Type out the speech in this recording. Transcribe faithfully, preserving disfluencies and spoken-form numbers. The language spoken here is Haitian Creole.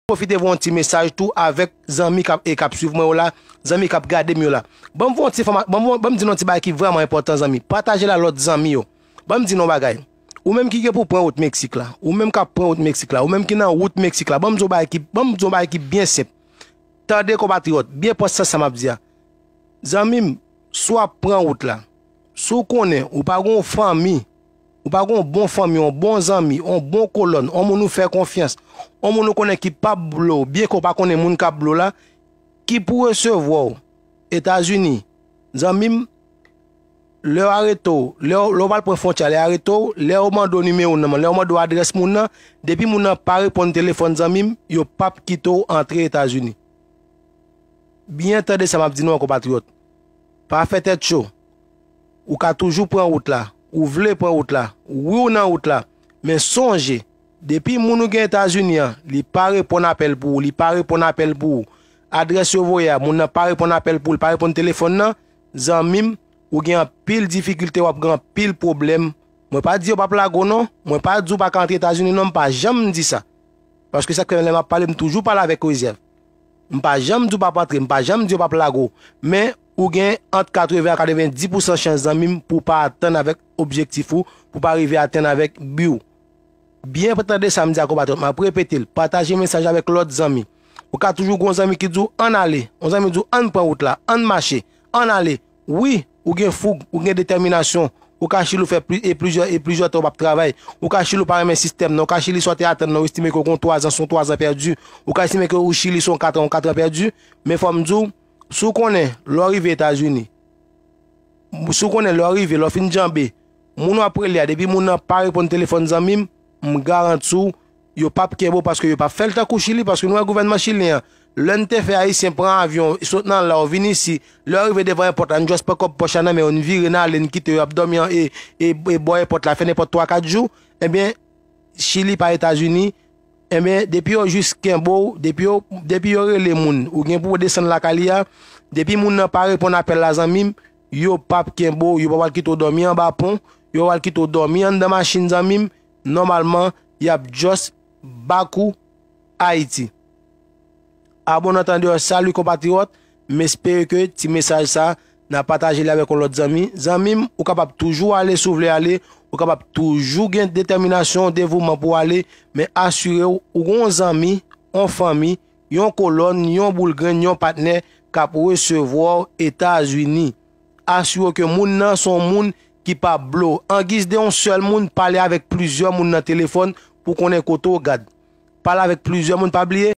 pwofite voye yon ti mesaj tou avèk zanmi k ap, e k ap swiv mwen yo la, zanmi k ap gade m yo la. Ban m voye yon ti fòma-, ban m, ban m di nou yon ti bagay ki vrèman enpòtan, zanmi. Pataje l a lòt zanmi yo. Ban m di nou yon bagay. Ou menm ki gen pou pran wout Meksik la, ou menm k ap pran wout Meksik la, ou menm ki nan wout Meksik la, ban m di w yon bagay ki, ban m di w yon bagay ki byen senp. Tande, konpatriyòt, byen pran sans sa m ap di a. Zanmi m, si w ap pran wout la, si w konnen ou pa gen yon fanmi, ou pa gen yon bon fanmi, yon bon zanmi, yon bon kolòn, yon moun ou fè konfyans, yon moun ou konnen ki p ap blo w, byen ke w pa konnen moun k ap blo w la, ki pou resevwa w Etazini, zanmi m, lè yo arete w, lè yo, lè yo pral pran fwontyè a, lè yo arete w, lè yo mande w nimewo nan men, lè yo mande w adrès moun nan, depi moun nan pa reponn telefòn, zanmi m, yo p ap kite w antre Etazini. Byen tande sa m ap di nou an, konpatriyòt. Pa fè tèt cho. Ou ka toujou pran wout la. Ou vle pran wout la. Wi, ou nan wout la. Men sonje, depi moun ou gen Etazini an, li pa reponn apèl pou ou, li pa reponn apèl pou ou. Adrès yo voye a, moun nan pa reponn apèl pou ou, li pa reponn telefòn nan, zanmi m, ou gen anpil difikilte, w ap gen anpil pwoblèm. Mwen pa di yo p ap lage w non, mwen pa di w pa ka antre Etazini non, m pa janm di sa. Paske sa k fè lè m ap pale, m toujou pale avèk rezèv. M pa janm di w p ap antre, m pa janm di yo p ap lage w. Men, ou gen ant katreven a katrevenndis pousan chans, zanmi m, pou w pa atann avèk objektif ou, pou w pa rive atenn avèk bi w. Byen tande sa m di a, konpatriyòt, m ap repete l, pataje mesaj la avèk lòt zanmi. Ou ka toujou gen yon zanmi ki di w, ann ale, yon zanmi di w, ann pran wout la, ann mache, ann ale. Wi, ou gen foug, ou gen detèminasyon, ou ka chili w fè pli, e plizyè, e plizyè tan w p ap travay, ou ka chili w pa renmen sistèm nan, ou ka chili si w te atann nan, ou estime ke w gen yon twazan, se yon twazan pèdi, ou ka estime ke ou chili se yon katran, yon katran pèdi, men fò m di w, si w konnen, lè w rive Etazini, si w konnen lè w rive, lè w fin djanbe, moun w ap rele a, depi moun nan pa reponn telefòn, zanmi m, m garanti w, yo p ap kenbe w paske yo p ap fè l tankou Chili, paske nou wè gouvènman chilyen an, lè n te fè Ayisyen pran avyon, sot nan la, w vin isi, lè yo rive devan èpòt la, n just pran kòb pòch la nan men yo, n vire n ale, n kite yo ap dòmi an, e, e, e bò èpòt la, fè nenpòt twa, kat jou, ebyen, Chili pa Etazini, ebyen, depi yo jis kenbe w, depi yo, depi yo rele moun, ou gen pou w desann lakay li a, depi moun nan pa reponn apèl la, zanmi m, yo p ap kenbe w, yo p ap al kite w dòmi anba pon, yo p ap al kite w dòmi anndan machin, zanmi m, nòmalman, y ap just back ou Ayiti. Abòne an tande w, salut konpatriyòt, m espere ke ti mesaj sa, n a pataje li avèk yon lòt zanmi. Zanmi m, ou kapab toujou ale si w vle ale, ou kapab toujou gen detèminasyon, devouman pou w ale, men asire w, ou gen yon zanmi, yon fanmi, yon kolòn, yon boul grenn, yon patnè k ap resevwa w Etazini. Asire w ke moun nan se yon moun ki pa blo. An giz de yon sèl moun, pale avèk plizyè moun nan telefòn pou konnen kote w gad. Pale avèk plizyè moun, pa bliye,